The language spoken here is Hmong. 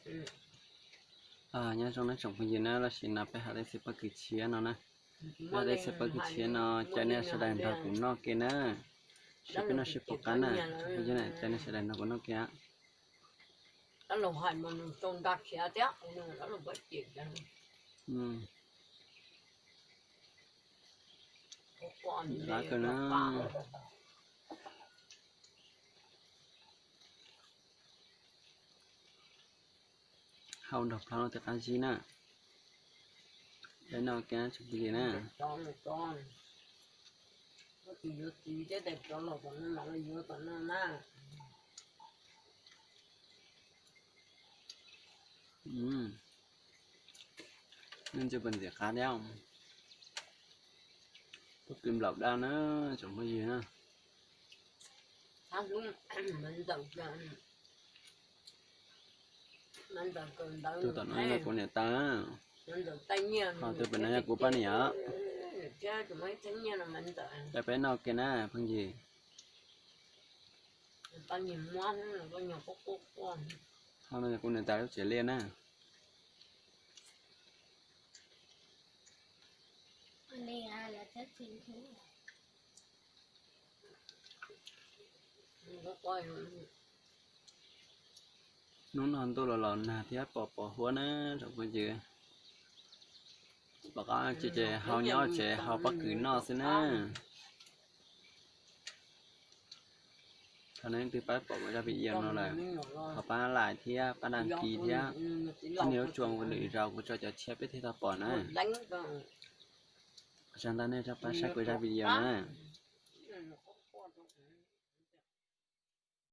Nyob zoo na tsoom phooj ywg na, los sis no peb hais tej txiv pob kws tshiab no na. Peb hais tej txiv pob kws tshiab no, caw nej sawv daws nrog kuv noj kiag na. Seb peb noj seb puas qab na. Caw nej sawv daws nrog kuv noj kiag. Qab kawg na. Hau nrog plho no thiaj qab zib na. Peb noj kiag tsoom phooj ywg na. Noj ntxuag puas ntxim qab thiab. Pob kws nplaum daj na tsoom phooj ywg na. Tus tom no yog kuv niam tais, ho tus pem no yog kuv poj niam. Caw peb noj kiag na phooj ywg. Ho no yog kuv niam tais lub tsev liaj na. Hnub no ntuj los los nag thiab pom pos huab na tsoom phooj ywg. Pom qab ces hau nyob tsev hau pob kws noj xwb na. Thov nej leej twg pab pom kuv zaj video no lawm, thov pab like thiab pab đăng ký thiab. Txhua niag lub tsuas ua lwm zaus kuv tso cov tshiab peb thiaj tau pom na. Ua tsaug ntau nej tau pab saib kuv zaj video na.